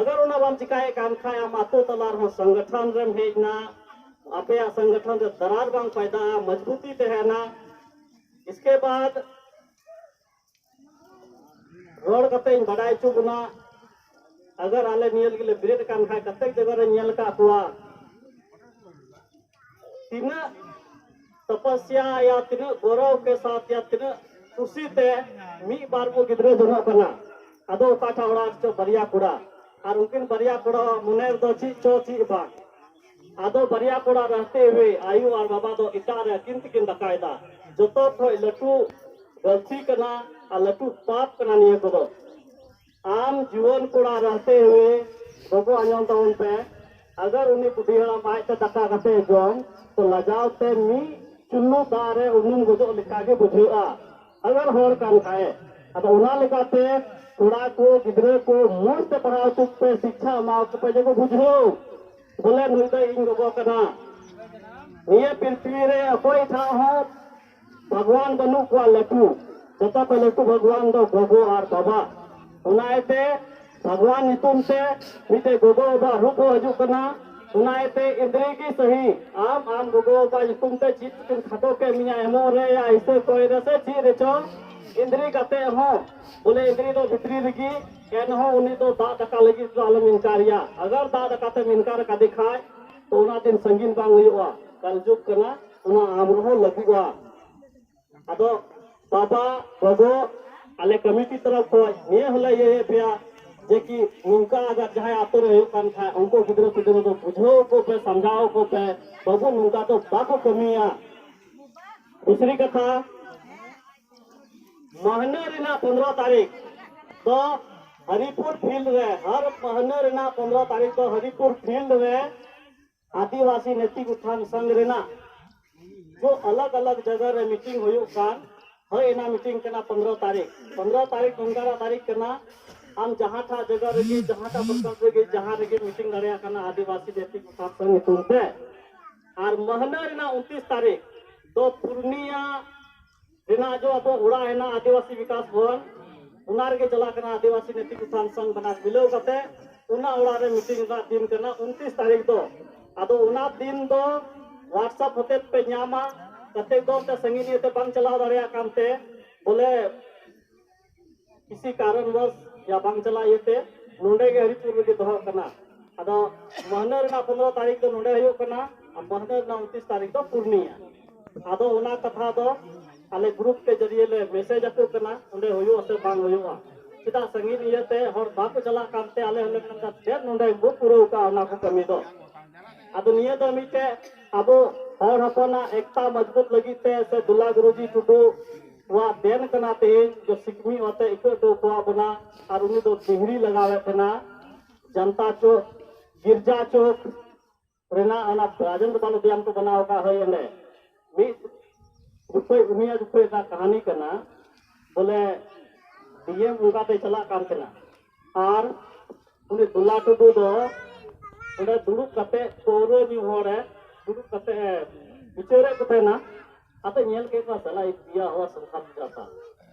ᱟᱜᱟᱨ ᱚᱱᱟ ᱵᱟᱢ ᱪᱤᱠᱟᱭᱮᱫ ᱠᱟᱱ ᱠᱷᱟᱡ, ᱟᱢ ᱟᱛᱳ ᱛᱟᱞᱟ ᱨᱮᱦᱚᱸ ᱥᱚᱝᱜᱚᱴᱷᱚᱱ ᱨᱮᱢ ᱦᱮᱡ ᱮᱱᱟ, ᱟᱯᱮᱭᱟᱜ ᱥᱚᱝᱜᱚᱴᱷᱚᱱ ᱨᱮ ᱫᱟᱨᱟᱨ ᱵᱟᱝ ᱯᱟᱭᱫᱟᱜᱼᱟ, ᱢᱚᱡᱽᱵᱩᱛᱤ ᱛᱟᱦᱮᱱᱟ᱾ ᱤᱥᱠᱮ ᱵᱟᱫ ᱨᱚᱲ ᱠᱟᱛᱮ ᱤᱧ ᱵᱟᱰᱟᱭ ᱦᱚᱪᱚ ᱵᱚᱱᱟ, ᱟᱜᱟᱨ ᱟᱞᱮ ᱱᱤᱭᱟᱹ ᱞᱟᱹᱜᱤᱫ ᱞᱮ ᱵᱮᱨᱮᱫ ᱟᱠᱟᱱ ᱠᱷᱟᱡ, ᱠᱟᱛᱮ ᱡᱟᱭᱜᱟ ᱨᱮ ᱧᱮᱞ ᱟᱠᱟᱫ ᱠᱚᱣᱟ, ᱛᱤᱱᱟᱹᱜ ᱛᱚᱯᱚᱥᱭᱟ ᱭᱟ ᱛᱤᱱᱟᱹᱜ ᱜᱚᱨᱚᱵ ᱠᱮ ᱥᱟᱛᱷ ᱭᱟ ᱛᱤᱱᱟᱹᱜ ᱠᱩᱥᱤ ᱛᱮ ᱢᱤᱫ ᱵᱟᱨ ᱠᱚ ᱜᱤᱫᱽᱨᱟᱹ ᱡᱚᱱᱚᱜ ᱠᱟᱱᱟ᱾ ᱟᱫᱚ ᱚᱠᱟᱴᱟᱜ ᱚᱲᱟᱜ ᱨᱮᱪᱚ ᱵᱟᱨᱭᱟ ᱠᱚᱲᱟ, ᱟᱨ ᱩᱱᱠᱤᱱ ᱵᱟᱨᱭᱟ ᱠᱚᱲᱟ ᱢᱚᱱᱮ ᱨᱮᱫᱚ ᱪᱮᱫ ᱪᱚ ᱪᱮᱫ ᱵᱟᱝ᱾ ᱟᱫᱚ ᱵᱟᱨᱭᱟ ᱠᱚᱲᱟ ᱨᱟᱦᱛᱮ ᱦᱩᱭ ᱟᱭᱳ ᱟᱨ ᱵᱟᱵᱟ ᱫᱚ ᱮᱴᱟᱜ ᱨᱮ ᱟᱹᱠᱤᱱ ᱛᱮᱠᱤᱱ ᱫᱟᱠᱟᱭᱮᱫᱟ᱾ ᱡᱚᱛᱚ ᱠᱷᱚᱡ ᱞᱟᱹᱴᱩ ᱜᱟᱹᱞᱛᱤ ᱠᱟᱱᱟ ᱟᱨ ᱞᱟᱹᱴᱩ ᱯᱟᱯ ᱠᱟᱱᱟ ᱱᱤᱭᱟᱹ ᱠᱚᱫᱚ᱾ ᱟᱢ ᱡᱩᱣᱟᱹᱱ ᱠᱚᱲᱟ ᱨᱟᱦᱛᱮ ᱦᱩᱭ, ᱜᱚᱜᱚ ᱟᱸᱡᱚᱢ ᱛᱟᱵᱚᱱ ᱯᱮ, ᱟᱜᱟᱨ ᱩᱱᱤ ᱵᱩᱰᱷᱤ ᱦᱟᱲᱟᱢ ᱟᱡ ᱛᱮ ᱫᱟᱠᱟ ᱠᱟᱛᱮ ᱡᱚᱢ, ᱛᱚ ᱞᱟᱡᱟᱣ ᱛᱮ ᱢᱤᱫ ᱪᱩᱞᱞᱩ ᱫᱟᱜ ᱨᱮ ᱩᱱᱩᱢ ᱜᱚᱡᱚᱜ ᱞᱮᱠᱟ ᱜᱮ ᱵᱩᱡᱷᱟᱹᱜᱼᱟ, ᱟᱜᱟᱨ ᱦᱚᱲ ᱠᱟᱱ ᱠᱷᱟᱡ᱾ ᱟᱫᱚ ᱚᱱᱟ ᱞᱮᱠᱟᱛᱮ ᱠᱚᱲᱟ ᱠᱚ, ᱜᱤᱫᱽᱨᱟᱹ ᱠᱚ ᱢᱚᱡᱽ ᱛᱮ ᱯᱟᱲᱦᱟᱣ ᱦᱚᱪᱚ ᱠᱚᱯᱮ, ᱥᱤᱠᱪᱷᱟ ᱮᱢᱟ ᱠᱚᱯᱮ, ᱡᱮ ᱠᱚ ᱵᱩᱡᱷᱟᱹᱣ ᱵᱚᱞᱮ ᱱᱩᱭ ᱫᱚ ᱤᱧ ᱜᱚᱜᱚ ᱠᱟᱱᱟ᱾ ᱱᱤᱭᱟᱹ ᱯᱨᱤᱛᱷᱤᱵᱤ ᱨᱮ ᱚᱠᱚᱭ ᱴᱷᱟᱶ ᱦᱚᱸ ᱵᱷᱟᱜᱽᱣᱟᱱ ᱵᱟᱹᱱᱩᱜ ᱠᱚᱣᱟ ᱞᱟᱹᱴᱩ, ᱡᱚᱛᱚ ᱠᱷᱚᱱ ᱞᱟᱹᱴᱩ ᱵᱷᱟᱜᱽᱣᱟᱱ ᱫᱚ ᱜᱚᱜᱚ ᱟᱨ ᱵᱟᱵᱟ᱾ ᱚᱱᱟ ᱤᱭᱟᱹᱛᱮ ᱵᱷᱟᱜᱽᱣᱟᱱ ᱧᱩᱛᱩᱢ ᱛᱮ ᱢᱤᱫᱴᱮᱡ ᱜᱚᱜᱚ ᱵᱟᱵᱟ ᱨᱩᱯ ᱦᱚᱸ ᱦᱤᱡᱩᱜ ᱠᱟᱱᱟ᱾ ᱚᱱᱟ ᱤᱭᱟᱹᱛᱮ ᱤᱱᱫᱨᱤ ᱜᱮ ᱥᱟᱹᱦᱤ, ᱟᱢ, ᱟᱢ ᱜᱚᱜᱚ ᱵᱟᱵᱟ ᱧᱩᱛᱩᱢ ᱛᱮ ᱪᱮᱫ ᱪᱚᱠᱤᱱ ᱠᱷᱟᱴᱚ ᱠᱮᱫ ᱢᱮᱭᱟ, ᱮᱢᱚᱜ ᱨᱮ ᱭᱟ ᱤᱥᱟᱹ ᱠᱚᱭ ᱨᱮ ᱥᱮ ᱪᱮᱫ ᱨᱮᱪᱚ, ᱤᱱᱫᱨᱤ ᱠᱟᱛᱮ ᱦᱚᱸ ᱵᱚᱞᱮ ᱤᱱᱫᱨᱤ ᱫᱚ ᱵᱷᱤᱛᱨᱤ ᱨᱮᱜᱮ, ᱮᱱᱦᱚᱸ ᱩᱱᱤ ᱫᱚ ᱫᱟᱜ ᱫᱟᱠᱟ ᱞᱟᱹᱜᱤᱫ ᱫᱚ ᱟᱞᱚᱢ ᱤᱱᱠᱟᱨᱮᱭᱟ᱾ ᱟᱜᱟᱨ ᱫᱟᱜ ᱫᱟᱠᱟ ᱛᱮᱢ ᱤᱱᱠᱟᱨ ᱠᱟᱫᱮ ᱠᱷᱟᱡ, ᱛᱚ ᱚᱱᱟ ᱫᱤᱱ ᱥᱟᱺᱜᱤᱧ ᱵᱟᱝ ᱦᱩᱭᱩᱜᱼᱟ, ᱠᱟᱞᱡᱩᱜᱽ ᱠᱟᱱᱟ, ᱚᱱᱟ ᱟᱢ ᱨᱮᱦᱚᱸ ᱞᱟᱹᱜᱩᱜᱼᱟ᱾ ᱟᱫᱚ ᱵᱟᱵᱟ, ᱜᱚᱜᱚ, ᱟᱞᱮ ᱠᱚᱢᱤᱴᱤ ᱛᱚᱨᱚᱯ ᱠᱷᱚᱱ ᱱᱤᱭᱟᱹ ᱦᱚᱸᱞᱮ ᱤᱭᱟᱹᱭᱮᱫ ᱯᱮᱭᱟ, ᱡᱮ ᱠᱤ ᱱᱚᱝᱠᱟ ᱟᱜᱟᱨ ᱡᱟᱦᱟᱸᱭ ᱟᱛᱳ ᱨᱮ ᱦᱩᱭᱩᱜ ᱠᱟᱱ ᱠᱷᱟᱡ, ᱩᱱᱠᱩ ᱜᱤᱫᱽᱨᱟᱹ ᱯᱤᱫᱽᱨᱟᱹ ᱫᱚ ᱵᱩᱡᱷᱟᱹᱣ ᱠᱚ ᱯᱮ, ᱥᱟᱢᱡᱷᱟᱣ ᱠᱚ ᱯᱮ, ᱵᱟᱹᱵᱩ ᱱᱚᱝᱠᱟ ᱫᱚ ᱵᱟᱠᱚ ᱠᱟᱹᱢᱤᱭᱟ᱾ ᱫᱩᱥᱨᱤ ᱠᱟᱛᱷᱟ, ᱢᱟᱹᱦᱱᱟᱹ ᱨᱮᱱᱟᱜ ᱯᱚᱱᱨᱚ ᱛᱟᱹᱨᱤᱠᱷ ᱫᱚ ᱦᱟᱨᱤᱯᱩᱨ ᱯᱷᱤᱞᱰ ᱨᱮ, ᱦᱟᱨ ᱢᱟᱹᱦᱱᱟᱹ ᱨᱮᱱᱟᱜ ᱯᱚᱱᱨᱚ ᱛᱟᱹᱨᱤᱠᱷ ᱫᱚ ᱦᱟᱨᱤᱯᱩᱨ ᱯᱷᱤᱞᱰ ᱨᱮ ᱟᱹᱫᱤᱵᱟᱹᱥᱤ ᱱᱮᱛᱤ ᱩᱛᱷᱟᱱ ᱥᱚᱝᱜᱷ ᱨᱮᱱᱟᱜ ᱡᱚ ᱟᱞᱟᱜᱽ ᱟᱞᱟᱜᱽ ᱡᱟᱭᱜᱟ ᱨᱮ ᱢᱤᱴᱤᱝ ᱦᱩᱭᱩᱜ ᱠᱟᱱ, ᱦᱳᱭ, ᱚᱱᱟ ᱢᱤᱴᱤᱝ ᱠᱟᱱᱟ ᱯᱚᱱᱨᱚ ᱛᱟᱹᱨᱤᱠᱷ᱾ ᱯᱚᱱᱨᱚ ᱛᱟᱹᱨᱤᱠᱷ ᱱᱚᱝᱠᱟᱱᱟᱜ ᱛᱟᱹᱨᱤᱠᱷ ᱠᱟᱱᱟ, ᱟᱢ ᱡᱟᱦᱟᱸᱴᱟᱜ ᱡᱟᱭᱜᱟ ᱨᱮᱜᱮ, ᱡᱟᱦᱟᱸᱴᱟᱜ ᱯᱨᱚᱠᱟᱨ ᱨᱮᱜᱮ, ᱡᱟᱦᱟᱸ ᱨᱮᱜᱮ ᱢᱤᱴᱤᱝ ᱫᱟᱲᱮᱭᱟᱜ ᱠᱟᱱᱟ ᱟᱹᱫᱤᱵᱟᱹᱥᱤ ᱱᱮᱛᱤ ᱩᱛᱷᱟᱱ ᱥᱚᱝᱜᱷ ᱧᱩᱛᱩᱢ ᱛᱮ᱾ ᱟᱨ ᱢᱟᱹᱦᱱᱟᱹ ᱨᱮᱱᱟᱜ ᱩᱱᱛᱤᱥ ᱛᱟᱹᱨᱤᱠᱷ ᱫᱚ ᱯᱩᱨᱱᱤᱭᱟ ᱨᱮᱱᱟᱜ ᱡᱚ ᱟᱵᱚ ᱚᱲᱟᱜ ᱦᱮᱱᱟᱜ ᱟᱹᱫᱤᱵᱟᱹᱥᱤ ᱵᱤᱠᱟᱥ ᱵᱷᱚᱵᱚᱱ, ᱚᱱᱟ ᱨᱮᱜᱮ ᱪᱟᱞᱟᱜ ᱠᱟᱱᱟ ᱟᱹᱫᱤᱵᱟᱹᱥᱤ ᱱᱮᱛᱤ ᱩᱛᱷᱟᱱ ᱥᱚᱝᱜᱷ ᱵᱟᱱᱟᱨ ᱢᱤᱞᱟᱹᱣ ᱠᱟᱛᱮ᱾ ᱚᱱᱟ ᱚᱲᱟᱜ ᱨᱮ ᱢᱤᱴᱤᱝ ᱨᱮᱱᱟᱜ ᱫᱤᱱ ᱠᱟᱱᱟ ᱩᱱᱛᱤᱥ ᱛᱟᱹᱨᱤᱠᱷ ᱫᱚ᱾ ᱟᱫᱚ ᱚᱱᱟ ᱫᱤᱱ ᱫᱚ WhatsApp ᱦᱚᱛᱮ ᱯᱮ ᱧᱟᱢᱟ, ᱠᱟᱛᱮ ᱫᱚ ᱚᱱᱛᱮ ᱥᱟᱺᱜᱤᱧ ᱤᱭᱟᱹᱛᱮ ᱵᱟᱝ ᱪᱟᱞᱟᱣ ᱫᱟᱲᱮᱭᱟᱜ ᱠᱟᱱᱛᱮ ᱵᱚᱞᱮ ᱠᱤᱥᱤ ᱠᱟᱨᱚᱱᱵᱚᱥ ᱭᱟ ᱵᱟᱝ ᱪᱟᱞᱟᱜ ᱤᱭᱟᱹᱛᱮ ᱱᱚᱰᱮ ᱜᱮ ᱦᱚᱨᱤᱯᱩᱨ ᱨᱮᱜᱮ ᱫᱚᱦᱚ ᱠᱟᱱᱟ᱾ ᱟᱫᱚ ᱢᱟᱹᱦᱱᱟᱹ ᱨᱮᱱᱟᱜ ᱯᱚᱱᱨᱚ ᱛᱟᱹᱨᱤᱠᱷ ᱫᱚ ᱱᱚᱰᱮ ᱦᱩᱭᱩᱜ ᱠᱟᱱᱟ, ᱟᱨ ᱢᱟᱹᱦᱱᱟᱹ ᱨᱮᱱᱟᱜ ᱩᱱᱛᱤᱥ ᱛᱟᱹᱨᱤᱠᱷ ᱫᱚ ᱯᱩᱨᱱᱤᱭᱟ᱾ ᱟᱫᱚ ᱚᱱᱟ ᱠᱟᱛᱷᱟ ᱫᱚ ᱟᱞᱮ ᱜᱨᱩᱯ ᱠᱮ ᱡᱟᱹᱨᱤᱭᱮ ᱞᱮ ᱢᱮᱥᱮᱡᱽ ᱟᱠᱚ ᱠᱟᱱᱟ, ᱚᱸᱰᱮ ᱦᱩᱭᱩᱜᱼᱟ ᱥᱮ ᱵᱟᱝ ᱦᱩᱭᱩᱜᱼᱟ᱾ ᱪᱮᱫᱟᱜ ᱥᱟᱺᱜᱤᱧ ᱤᱭᱟᱹᱛᱮ ᱦᱚᱲ ᱵᱟᱠᱚ ᱪᱟᱞᱟᱜ ᱠᱟᱱᱛᱮ ᱟᱞᱮ ᱦᱚᱸᱞᱮ ᱢᱮᱱᱫᱟ ᱪᱮᱫ ᱱᱚᱰᱮ ᱵᱚ ᱯᱩᱨᱟᱹᱣ ᱠᱟᱜᱼᱟ ᱚᱱᱟ ᱠᱚ ᱠᱟᱹᱢᱤ ᱫᱚ᱾ ᱟᱫᱚ ᱱᱤᱭᱟᱹ ᱫᱚ ᱢᱤᱫᱴᱮᱡ ᱟᱵᱚ ᱦᱚᱲ ᱦᱚᱯᱚᱱᱟᱜ ᱮᱠᱛᱟ ᱢᱚᱡᱽᱵᱩᱛ ᱞᱟᱹᱜᱤᱫ ᱛᱮ ᱥᱮ ᱫᱩᱞᱟ ᱜᱩᱨᱩᱡᱤ ᱴᱩᱰᱩ ᱣᱟᱜ ᱫᱮᱱ ᱠᱟᱱᱟ ᱛᱮᱦᱮᱧ ᱡᱮ ᱥᱤᱠᱢᱤ ᱚᱛᱮ ᱤᱠᱟᱹ ᱦᱚᱴᱚ ᱠᱚᱣᱟ ᱵᱚᱱᱟ, ᱟᱨ ᱩᱱᱤ ᱫᱚ ᱰᱤᱦᱨᱤ ᱞᱟᱜᱟᱣᱮᱫ ᱛᱟᱦᱮᱱᱟ, ᱡᱟᱱᱛᱟ ᱪᱚᱠ, ᱜᱤᱨᱡᱟ ᱪᱚᱠ ᱨᱮᱱᱟᱜ ᱚᱱᱟ ᱨᱟᱡᱮᱱᱫᱨᱚ ᱯᱟᱞ ᱩᱫᱽᱭᱟᱱ ᱠᱚ ᱵᱮᱱᱟᱣ ᱟᱠᱟᱫ ᱦᱳᱭ ᱚᱸᱰᱮ᱾ ᱢᱤᱫ ᱡᱚᱠᱷᱚᱡ ᱩᱱᱤᱭᱟᱜ ᱡᱚᱠᱷᱚᱡ ᱨᱮᱱᱟᱜ ᱠᱟᱹᱦᱱᱤ ᱠᱟᱱᱟ, ᱵᱚᱞᱮ ᱰᱤ ᱮᱢ ᱚᱱᱠᱟᱛᱮ ᱪᱟᱞᱟᱜ ᱠᱟᱱ ᱛᱟᱦᱮᱱᱟ᱾ ᱟᱨ ᱩᱱᱤ ᱫᱩᱞᱟ ᱴᱩᱰᱩ ᱫᱚ ᱚᱸᱰᱮ ᱫᱩᱲᱩᱵ ᱠᱟᱛᱮ ᱯᱟᱹᱣᱨᱟᱹ ᱧᱩ ᱦᱚᱲᱮ ᱫᱩᱲᱩᱵ ᱠᱟᱛᱮ ᱮ ᱵᱤᱪᱟᱹᱨᱮᱫ ᱠᱚ ᱛᱟᱦᱮᱱᱟ᱾ ᱟᱫᱚ ᱧᱮᱞ ᱠᱮᱫ ᱠᱚᱣᱟ, ᱥᱟᱞᱟ ᱤᱫᱤᱭᱟ ᱦᱚᱲ ᱥᱚᱝᱥᱟᱨ ᱡᱟᱛᱟ,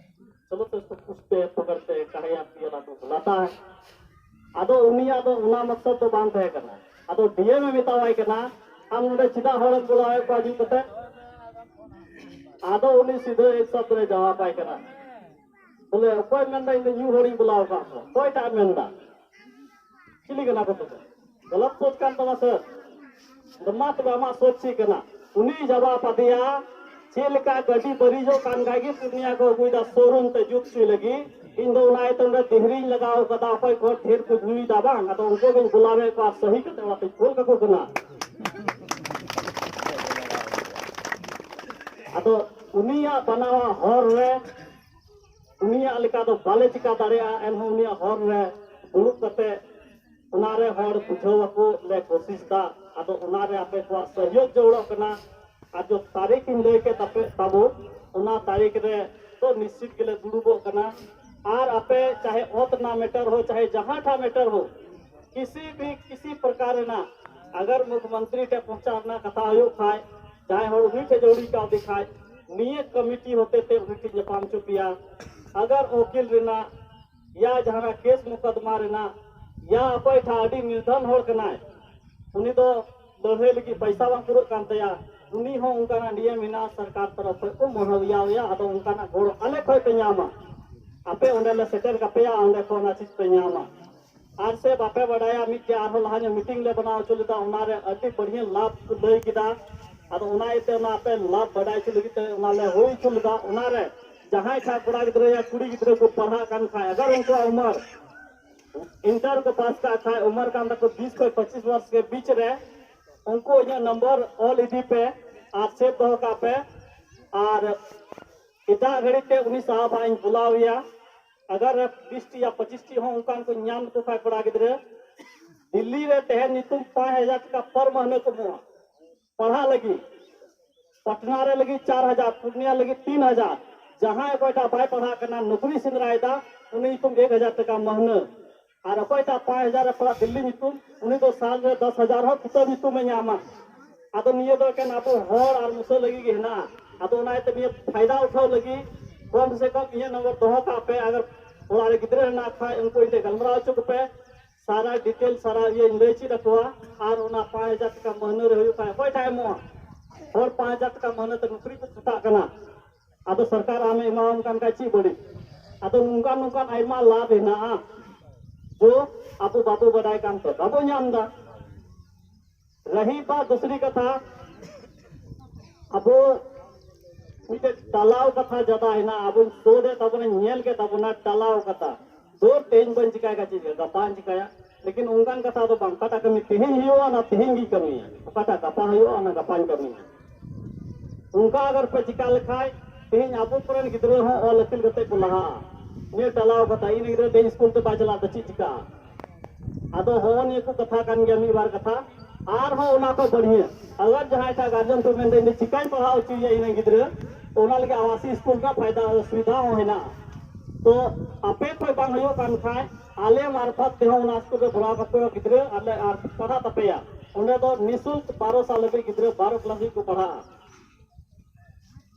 ᱪᱚᱞᱚ ᱛᱚ ᱤᱥᱠᱚ ᱯᱩᱪᱷᱛᱮ ᱦᱮᱸ, ᱯᱚᱠᱚᱲᱛᱮ ᱦᱮᱸ, ᱠᱟᱦᱮ ᱭᱟᱨ ᱯᱤᱭᱟᱞᱟ ᱛᱚ ᱵᱩᱞᱟᱛᱟ ᱦᱮᱸ᱾ ᱟᱫᱚ ᱩᱱᱤᱭᱟᱜ ᱫᱚ ᱚᱱᱟ ᱢᱚᱠᱥᱚᱫ ᱫᱚ ᱵᱟᱝ ᱛᱟᱦᱮᱸ ᱠᱟᱱᱟ᱾ ᱟᱫᱚ ᱰᱤ ᱮᱢ ᱮ ᱢᱮᱛᱟᱣᱟᱭ ᱠᱟᱱᱟ, "ᱟᱢ ᱱᱚᱰᱮ ᱪᱮᱫᱟᱜ ᱦᱚᱲᱮᱢ ᱵᱩᱞᱟᱣᱮᱫ ᱠᱚᱣᱟ ᱦᱤᱡᱩᱜ ᱠᱟᱛᱮ?" ᱟᱫᱚ ᱩᱱᱤ ᱥᱤᱫᱷᱟᱹ ᱮᱠ ᱥᱚᱵᱫ ᱨᱮ ᱡᱟᱣᱟᱵᱟᱭ ᱠᱟᱱᱟ, ᱵᱚᱞᱮ, "ᱚᱠᱚᱭ ᱢᱮᱱᱫᱟ ᱤᱧ ᱫᱚ ᱧᱩ ᱦᱚᱲᱤᱧ ᱵᱩᱞᱟᱣ ᱟᱠᱟᱫ ᱠᱚᱣᱟ? ᱚᱠᱚᱭᱴᱟᱜ ᱮ ᱢᱮᱱᱫᱟ? ᱪᱤᱞᱤ ᱠᱟᱱᱟ ᱠᱚ ᱛᱚᱵᱮ? ᱜᱟᱞᱟᱛ ᱥᱳᱪ ᱠᱟᱱ ᱛᱟᱢᱟ ᱥᱮ?" ᱫᱚ ᱢᱟ ᱛᱚᱵᱮ ᱟᱢᱟᱜ ᱥᱳᱪ ᱪᱮᱫ ᱠᱟᱱᱟ? ᱩᱱᱤ ᱡᱟᱣᱟᱵ ᱟᱫᱮᱭᱟ, ᱪᱮᱫ ᱞᱮᱠᱟ ᱜᱟᱹᱰᱤ ᱵᱟᱹᱲᱤᱡᱚᱜ ᱠᱟᱱ ᱠᱷᱟᱡ ᱜᱮ ᱯᱩᱨᱱᱤᱭᱟ ᱠᱚ ᱟᱹᱜᱩᱭᱮᱫᱟ ᱥᱳᱨᱩᱢ ᱛᱮ ᱡᱩᱛ ᱦᱚᱪᱚᱭ ᱞᱟᱹᱜᱤᱫ, ᱤᱧ ᱫᱚ ᱚᱱᱟ ᱤᱭᱟᱹᱛᱮ ᱚᱸᱰᱮ ᱫᱤᱦᱨᱤᱧ ᱞᱟᱜᱟᱣ ᱠᱟᱫᱟ, ᱚᱠᱚᱭ ᱠᱚ ᱰᱷᱮᱨ ᱠᱚ ᱧᱩᱭᱮᱫᱟ ᱵᱟᱝ, ᱟᱫᱚ ᱩᱱᱠᱩ ᱜᱤᱧ ᱵᱩᱞᱟᱣᱮᱫ ᱠᱚᱣᱟ, ᱥᱟᱹᱦᱤ ᱠᱟᱛᱮ ᱚᱲᱟᱜ ᱛᱮᱧ ᱠᱩᱞ ᱠᱟᱠᱚ ᱠᱟᱱᱟ᱾ ᱟᱫᱚ ᱩᱱᱤᱭᱟᱜ ᱵᱟᱱᱟᱣᱟᱜ ᱦᱚᱨ ᱨᱮ ᱩᱱᱤᱭᱟᱜ ᱞᱮᱠᱟ ᱫᱚ ᱵᱟᱞᱮ ᱪᱤᱠᱟ ᱫᱟᱲᱮᱭᱟᱜᱼᱟ, ᱮᱱᱦᱚᱸ ᱩᱱᱤᱭᱟᱜ ᱦᱚᱨ ᱨᱮ ᱫᱩᱲᱩᱵ ᱠᱟᱛᱮ ᱚᱱᱟᱨᱮ ᱦᱚᱲ ᱵᱩᱡᱷᱟᱹᱣ ᱟᱠᱚ ᱞᱮ ᱠᱳᱥᱤᱥ ᱫᱟ᱾ ᱟᱫᱚ ᱚᱱᱟᱨᱮ ᱟᱯᱮ ᱠᱚᱣᱟᱜ ᱥᱚᱦᱭᱳᱜᱽ ᱡᱟᱹᱨᱩᱲᱚᱜ ᱠᱟᱱᱟ᱾ ᱟᱨ ᱡᱚ ᱛᱟᱹᱨᱤᱠᱷ ᱤᱧ ᱞᱟᱹᱭ ᱠᱮᱫ ᱛᱟᱯᱮ ᱛᱟᱵᱚ, ᱚᱱᱟ ᱛᱟᱹᱨᱤᱠᱷ ᱨᱮ ᱫᱚ ᱱᱤᱥᱪᱤᱛ ᱜᱮᱞᱮ ᱫᱩᱲᱩᱵᱚᱜ ᱠᱟᱱᱟ᱾ ᱟᱨ ᱟᱯᱮ ᱪᱟᱦᱮ ᱚᱛ ᱨᱮᱱᱟᱜ ᱢᱮᱴᱟᱨ ᱦᱳ, ᱪᱟᱦᱮ ᱡᱟᱦᱟᱸ ᱴᱷᱟ ᱢᱮᱴᱟᱨ ᱦᱳ, ᱠᱤᱥᱤ ᱵᱷᱤ ᱠᱤᱥᱤ ᱯᱨᱚᱠᱟᱨ ᱨᱮᱱᱟᱜ ᱟᱜᱟᱨ ᱢᱩᱠᱷᱭᱚᱢᱚᱱᱛᱨᱤ ᱴᱷᱮᱱ ᱯᱚᱦᱪᱟᱣ ᱨᱮᱱᱟᱜ ᱠᱟᱛᱷᱟ ᱦᱩᱭᱩᱜ ᱠᱷᱟᱡ, ᱡᱟᱦᱟᱸᱭ ᱦᱚᱲ ᱩᱱᱤ ᱴᱷᱮᱱ ᱡᱟᱹᱣᱲᱤ ᱠᱟᱣᱫᱮ ᱠᱷᱟᱡ, ᱱᱤᱭᱟᱹ ᱠᱚᱢᱤᱴᱤ ᱦᱚᱛᱮ ᱛᱮ ᱩᱱᱤ ᱴᱷᱮᱱ ᱧᱟᱯᱟᱢ ᱦᱚᱪᱚ ᱯᱮᱭᱟ᱾ ᱟᱜᱟᱨ ᱩᱠᱤᱞ ᱨᱮᱱᱟᱜ ᱭᱟ ᱡᱟᱦᱟᱱᱟᱜ ᱠᱮᱥ ᱢᱩᱠᱟᱫᱢᱟ ᱨᱮᱱᱟᱜ ᱭᱟ ᱚᱠᱚᱭ ᱴᱷᱟ ᱟᱹᱰᱤ ᱱᱤᱨᱫᱷᱚᱱ ᱦᱚᱲ ᱠᱟᱱᱟᱭ, ᱩᱱᱤ ᱫᱚ ᱞᱟᱹᱲᱦᱟᱹᱭ ᱞᱟᱹᱜᱤᱫ ᱯᱚᱭᱥᱟ ᱵᱟᱝ ᱯᱩᱨᱟᱹᱜ ᱠᱟᱱ ᱛᱟᱭᱟ, ᱩᱱᱤ ᱦᱚᱸ ᱚᱱᱠᱟᱱᱟᱜ ᱱᱤᱭᱚᱢ ᱢᱮᱱᱟᱜᱼᱟ, ᱥᱚᱨᱠᱟᱨ ᱛᱚᱨᱚᱯ ᱠᱷᱚᱱ ᱠᱚ ᱢᱚᱦᱚᱣᱭᱟ ᱟᱫᱚ ᱚᱱᱠᱟᱱᱟᱜ ᱜᱚᱲᱚ ᱟᱞᱮ ᱠᱷᱚᱱ ᱯᱮ ᱧᱟᱢᱟ᱾ ᱟᱯᱮ ᱚᱸᱰᱮ ᱞᱮ ᱥᱮᱴᱮᱨ ᱠᱟᱯᱮᱭᱟ, ᱚᱸᱰᱮ ᱠᱷᱚᱱ ᱚᱱᱟ ᱪᱤᱡᱽ ᱯᱮ ᱧᱟᱢᱟ᱾ ᱟᱨ ᱥᱮ ᱵᱟᱯᱮ ᱵᱟᱰᱟᱭᱟ, ᱢᱤᱫᱴᱮᱡ ᱟᱨᱦᱚᱸ ᱞᱟᱦᱟ ᱧᱚᱜ ᱢᱤᱴᱤᱝ ᱞᱮ ᱵᱮᱱᱟᱣ ᱦᱚᱪᱚ ᱞᱮᱫᱟ, ᱚᱱᱟᱨᱮ ᱟᱹᱰᱤ ᱵᱟᱹᱲᱦᱤᱭᱟᱹ ᱞᱟᱵᱷ ᱠᱚ ᱞᱟᱹᱭ ᱠᱮᱫᱟ᱾ ᱟᱫᱚ ᱚᱱᱟ ᱤᱭᱟᱹᱛᱮ ᱚᱱᱟ ᱟᱯᱮ ᱞᱟᱵᱷ ᱵᱟᱰᱟᱭ ᱦᱚᱪᱚ ᱞᱟᱹᱜᱤᱫ ᱛᱮ ᱚᱱᱟ ᱞᱮ ᱦᱩᱭ ᱦᱚᱪᱚ ᱞᱮᱫᱟ᱾ ᱚᱱᱟᱨᱮ ᱡᱟᱦᱟᱸᱭ ᱠᱷᱟᱱ ᱠᱚᱲᱟ ᱜᱤᱫᱽᱨᱟᱹ ᱭᱟ ᱠᱩᱲᱤ ᱜᱤᱫᱽᱨᱟᱹ ᱠᱚ ᱯᱟᱲᱦᱟᱜ ᱠᱟᱱ ᱠᱷᱟᱡ, ᱟᱜᱟᱨ ᱩᱱᱠᱩᱣᱟᱜ ᱩᱢᱟᱹᱨ ᱤᱱᱴᱟᱨ ᱠᱚ ᱯᱟᱥ ᱠᱟᱜ ᱠᱷᱟᱡ, ᱩᱢᱟᱹᱨ ᱠᱟᱱ ᱛᱟᱠᱚ ᱵᱤᱥ ᱠᱷᱚᱱ ᱯᱚᱸᱪᱤᱥ ᱵᱚᱨᱥ ᱜᱮ ᱵᱤᱪ ᱨᱮ, ᱩᱱᱠᱩ ᱤᱧᱟᱹᱜ ᱱᱚᱢᱵᱚᱨ ᱚᱞ ᱤᱫᱤ ᱯᱮ ᱟᱨ ᱥᱮᱵᱷ ᱫᱚᱦᱚ ᱠᱟᱜ ᱯᱮ᱾ ᱟᱨ ᱮᱴᱟᱜ ᱜᱷᱟᱹᱲᱤᱡ ᱛᱮ ᱩᱱᱤ ᱥᱟᱦᱟᱵ ᱦᱟᱸᱜ ᱤᱧ ᱵᱩᱞᱟᱣ ᱮᱭᱟ᱾ ᱟᱜᱟᱨ ᱵᱤᱥ ᱴᱤ ᱭᱟ ᱯᱚᱸᱪᱤᱥ ᱴᱤ ᱦᱚᱸ ᱚᱱᱠᱟᱱ ᱠᱚ ᱧᱟᱢ ᱞᱮᱠᱚ ᱠᱷᱟᱡ ᱠᱚᱲᱟ ᱜᱤᱫᱽᱨᱟᱹ, ᱫᱤᱞᱞᱤ ᱨᱮ ᱛᱟᱦᱮᱱ ᱧᱩᱛᱩᱢ ᱯᱟᱸᱪ ᱦᱟᱡᱟᱨ ᱴᱟᱠᱟ ᱯᱟᱨ ᱢᱟᱹᱦᱱᱟᱹ ᱠᱚ ᱮᱢᱚᱜᱼᱟ ᱯᱟᱲᱦᱟᱜ ᱞᱟᱹᱜᱤᱫ᱾ ᱯᱟᱴᱱᱟ ᱨᱮ ᱞᱟᱹᱜᱤᱫ ᱪᱟᱨ ᱦᱟᱡᱟᱨ, ᱯᱩᱨᱱᱤᱭᱟ ᱞᱟᱹᱜᱤᱫ ᱛᱤᱱ ᱦᱟᱡᱟᱨ᱾ ᱡᱟᱦᱟᱸᱭ ᱚᱠᱚᱭᱴᱟᱜ ᱵᱟᱭ ᱯᱟᱲᱦᱟᱜ ᱠᱟᱱᱟ, ᱱᱚᱠᱨᱤ ᱥᱮᱸᱫᱽᱨᱟᱭᱮᱫᱟ, ᱩᱱᱤ ᱧᱩᱛᱩᱢ ᱮᱠ ᱦᱟᱡᱟᱨ ᱴᱟᱠᱟ ᱢᱟᱹᱦᱱᱟᱹ᱾ ᱟᱨ ᱚᱠᱚᱭᱴᱟᱜ ᱯᱟᱸᱪ ᱦᱟᱡᱟᱨ ᱮ ᱯᱟᱲᱦᱟᱜ ᱫᱤᱞᱞᱤ ᱧᱩᱛᱩᱢ, ᱩᱱᱤ ᱫᱚ ᱥᱟᱞ ᱨᱮ ᱫᱚᱥ ᱦᱟᱡᱟᱨ ᱦᱚᱸ ᱠᱤᱛᱟᱹᱵ ᱧᱩᱛᱩᱢᱮ ᱧᱟᱢᱟ᱾ ᱟᱫᱚ ᱱᱤᱭᱟᱹ ᱫᱚ ᱮᱠᱮᱱ ᱟᱵᱚ ᱦᱚᱲ ᱟᱨ ᱢᱩᱥᱟᱹ ᱞᱟᱹᱜᱤᱫ ᱜᱮ ᱦᱮᱱᱟᱜᱼᱟ᱾ ᱟᱫᱚ ᱚᱱᱟ ᱤᱭᱟᱹᱛᱮ ᱱᱤᱭᱟᱹ ᱯᱷᱟᱭᱫᱟ ᱩᱴᱷᱟᱹᱣ ᱞᱟᱹᱜᱤᱫ ᱠᱚᱢ ᱥᱮ ᱠᱚᱢ ᱤᱧᱟᱹᱜ ᱱᱚᱢᱵᱚᱨ ᱫᱚᱦᱚ ᱠᱟᱜ ᱯᱮ᱾ ᱟᱜᱟᱨ ᱚᱲᱟᱜ ᱨᱮ ᱜᱤᱫᱽᱨᱟᱹ ᱦᱮᱱᱟᱜ ᱠᱷᱟᱡ, ᱩᱱᱠᱩ ᱤᱧ ᱴᱷᱮᱱ ᱜᱟᱞᱢᱟᱨᱟᱣ ᱦᱚᱪᱚ ᱠᱚᱯᱮ᱾ ᱥᱟᱨᱟ ᱰᱤᱴᱮᱞ ᱥᱟᱨᱟ ᱤᱭᱟᱹᱧ ᱞᱟᱹᱭ ᱪᱮᱫ ᱟᱠᱚᱣᱟ᱾ ᱟᱨ ᱚᱱᱟ ᱯᱟᱸᱪ ᱦᱟᱡᱟᱨ ᱴᱟᱠᱟ ᱢᱟᱹᱦᱱᱟᱹ ᱨᱮ ᱦᱩᱭᱩᱜ ᱠᱷᱟᱡ ᱚᱠᱚᱭ ᱴᱷᱟᱜ ᱮᱢᱚᱜᱼᱟ? ᱦᱚᱲ ᱯᱟᱸᱪ ᱦᱟᱡᱟᱨ ᱴᱟᱠᱟ ᱢᱟᱹᱦᱱᱟᱹ ᱛᱮ ᱱᱚᱠᱨᱤ ᱠᱚ ᱠᱷᱟᱴᱟᱜ ᱠᱟᱱᱟ᱾ ᱟᱫᱚ ᱥᱚᱨᱠᱟᱨ ᱟᱢᱮ ᱮᱢᱟᱣᱟᱢ ᱠᱟᱱ ᱠᱷᱟᱡ ᱪᱮᱫ ᱵᱟᱹᱲᱤᱡ? ᱟᱫᱚ ᱱᱚᱝᱠᱟᱱ ᱱᱚᱝᱠᱟᱱ ᱟᱭᱢᱟ ᱞᱟᱵᱷ ᱦᱮᱱᱟᱜᱼᱟ, ᱡᱚ ᱟᱵᱚ ᱵᱟᱵᱚ ᱵᱟᱰᱟᱭ ᱠᱟᱱ ᱛᱮ ᱵᱟᱵᱚ ᱧᱟᱢ ᱮᱫᱟ᱾ ᱨᱟᱦᱤ ᱵᱟᱛ ᱫᱩᱥᱨᱤ ᱠᱟᱛᱷᱟ, ᱟᱵᱚ ᱢᱤᱫᱴᱮᱡ ᱴᱟᱞᱟᱣ ᱠᱟᱛᱷᱟ ᱡᱟᱫᱟ ᱦᱮᱱᱟᱜᱼᱟ, ᱟᱵᱚᱧ ᱥᱳᱫ ᱮᱫ ᱛᱟᱵᱚᱱᱟ, ᱧᱮᱞ ᱠᱮᱫ ᱛᱟᱵᱚᱱᱟ, ᱴᱟᱞᱟᱣ ᱠᱟᱛᱷᱟ᱾ ᱫᱩᱨ, ᱛᱮᱦᱮᱧ ᱵᱟᱹᱧ ᱪᱤᱠᱟᱭ ᱠᱷᱟᱡ ᱪᱮᱫ ᱦᱩᱭᱩᱜᱼᱟ, ᱜᱟᱯᱟᱧ ᱪᱤᱠᱟᱭᱟ᱾ ᱞᱮᱠᱤᱱ ᱚᱱᱠᱟᱱ ᱠᱟᱛᱷᱟ ᱫᱚ ᱵᱟᱝ, ᱚᱠᱟᱴᱟᱜ ᱠᱟᱹᱢᱤ ᱛᱮᱦᱮᱧ ᱦᱩᱭᱩᱜᱼᱟ, ᱚᱱᱟ ᱛᱮᱦᱮᱧ ᱜᱤᱧ ᱠᱟᱹᱢᱤᱭᱟ᱾ ᱚᱠᱟᱴᱟᱜ ᱜᱟᱯᱟ ᱦᱩᱭᱩᱜᱼᱟ, ᱚᱱᱟ ᱜᱟᱯᱟᱧ ᱠᱟᱹᱢᱤᱭᱟ᱾ ᱚᱱᱠᱟ ᱟᱜᱟᱨ ᱯᱮ ᱪᱤᱠᱟ ᱞᱮᱠᱷᱟᱡ, ᱛᱮᱦᱮᱧ ᱟᱵᱚ ᱠᱚᱨᱮᱱ ᱜᱤᱫᱽᱨᱟᱹ ᱦᱚᱸ ᱚᱞ ᱟᱹᱠᱤᱞ ᱠᱟᱛᱮ ᱠᱚ ᱞᱟᱦᱟᱜᱼᱟ᱾ ᱱᱤᱭᱟᱹ ᱴᱟᱞᱟᱣ ᱠᱟᱛᱷᱟ, ᱤᱧ ᱜᱤᱫᱽᱨᱟᱹ ᱛᱮᱦᱮᱧ ᱥᱠᱩᱞ ᱛᱮ ᱵᱟᱭ ᱪᱟᱞᱟᱜ ᱫᱚ ᱪᱮᱫ ᱪᱤᱠᱟᱜᱼᱟ? ᱟᱫᱚ ᱦᱚᱸᱜᱼᱚ ᱱᱤᱭᱟᱹ ᱠᱚ ᱠᱟᱛᱷᱟ ᱠᱟᱱ ᱜᱮᱭᱟ, ᱢᱤᱫ ᱵᱟᱨ ᱠᱟᱛᱷᱟ᱾ ᱟᱨᱦᱚᱸ ᱚᱱᱟ ᱠᱚ ᱵᱟᱹᱲᱦᱤᱭᱟᱹ, ᱟᱜᱟᱨ ᱡᱟᱦᱟᱸᱭ ᱮᱴᱟᱜ ᱜᱟᱨᱡᱮᱱ ᱠᱚ ᱢᱮᱱᱫᱟ, "ᱤᱧ ᱫᱚ ᱪᱤᱠᱟᱹᱧ ᱯᱟᱲᱦᱟᱣ ᱦᱚᱪᱚᱭᱮᱭᱟ ᱤᱧ ᱨᱮᱱ ᱜᱤᱫᱽᱨᱟᱹ?" ᱚᱱᱟ ᱞᱟᱹᱜᱤᱫ ᱟᱵᱟᱥᱤᱠ ᱥᱠᱩᱞ ᱨᱮᱱᱟᱜ ᱯᱷᱟᱭᱫᱟ, ᱥᱩᱵᱤᱫᱷᱟ ᱦᱚᱸ ᱦᱮᱱᱟᱜᱼᱟ᱾ ᱛᱚ ᱟᱯᱮ ᱠᱷᱚᱡ ᱵᱟᱝ ᱦᱩᱭᱩᱜ ᱠᱟᱱ ᱠᱷᱟᱡ, ᱟᱞᱮ ᱢᱟᱨᱯᱷᱚᱛ ᱛᱮᱦᱚᱸ ᱚᱱᱟ ᱥᱠᱩᱞ ᱨᱮ ᱵᱷᱚᱨᱟᱣ ᱠᱟᱠᱚ ᱜᱤᱫᱽᱨᱟᱹ ᱟᱨ ᱞᱮ, ᱟᱨ ᱯᱟᱲᱦᱟᱜ ᱛᱟᱯᱮᱭᱟ᱾ ᱚᱸᱰᱮ ᱫᱚ ᱱᱤᱥᱩᱞᱠ ᱵᱟᱨᱚ ᱥᱟᱞ ᱦᱟᱹᱵᱤᱡ ᱜᱤᱫᱽᱨᱟᱹ ᱵᱟᱨᱚ ᱠᱞᱟᱥ ᱦᱟᱹᱵᱤᱡ ᱠᱚ ᱯᱟᱲᱦᱟᱜᱼᱟ᱾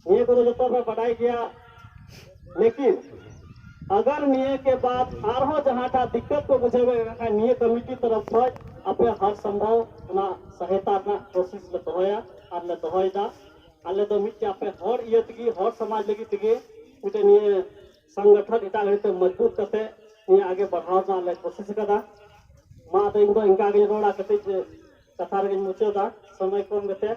ᱱᱤᱭᱟᱹ ᱠᱚᱫᱚ ᱡᱚᱛᱚ ᱯᱮ ᱵᱟᱰᱟᱭ ᱜᱮᱭᱟ᱾ ᱞᱮᱠᱤᱱ ᱟᱜᱟᱨ ᱱᱤᱭᱟᱹ ᱠᱮ ᱵᱟᱫ ᱟᱨᱦᱚᱸ ᱡᱟᱦᱟᱸᱴᱟᱜ ᱫᱤᱠᱠᱟᱛ ᱠᱚ ᱵᱩᱡᱷᱟᱹᱣ ᱮᱫ ᱠᱷᱟᱱ, ᱱᱤᱭᱟᱹ ᱠᱚᱢᱤᱴᱤ ᱛᱚᱨᱚᱯ ᱠᱷᱚᱱ ᱟᱯᱮ ᱦᱚᱨ ᱥᱚᱢᱵᱷᱚᱵ ᱚᱱᱟ ᱥᱟᱦᱟᱭᱛᱟ ᱨᱮᱱᱟᱜ ᱠᱳᱥᱤᱥ ᱞᱮ ᱫᱚᱦᱚᱭᱟ ᱟᱨ ᱞᱮ ᱫᱚᱦᱚᱭᱮᱫᱟ᱾ ᱟᱞᱮ ᱫᱚ ᱢᱤᱫᱴᱮᱡ ᱟᱯᱮ ᱦᱚᱲ ᱤᱭᱟᱹ ᱛᱮᱜᱮ, ᱦᱚᱲ ᱥᱚᱢᱟᱡᱽ ᱞᱟᱹᱜᱤᱫ ᱛᱮᱜᱮ ᱢᱤᱫᱴᱮᱡ ᱱᱤᱭᱟᱹ ᱥᱚᱝᱜᱚᱴᱷᱚᱱ ᱮᱴᱟᱜ ᱜᱷᱟᱹᱲᱤᱡ ᱛᱮ ᱢᱚᱡᱽᱵᱩᱛ ᱠᱟᱛᱮ ᱱᱤᱭᱟᱹ ᱟᱜᱮ ᱵᱟᱲᱦᱟᱣ ᱨᱮᱱᱟᱜ ᱞᱮ ᱠᱳᱥᱤᱥ ᱠᱟᱫᱟ᱾ ᱢᱟ ᱟᱫᱚ ᱤᱧ ᱫᱚ ᱤᱱᱠᱟ ᱜᱤᱧ ᱨᱚᱲᱟ, ᱠᱟᱹᱴᱤᱡ ᱠᱟᱛᱷᱟ ᱨᱮᱜᱮᱧ ᱢᱩᱪᱟᱹᱫᱟ, ᱥᱚᱢᱚᱭ ᱠᱚᱢ ᱜᱮᱛᱮ᱾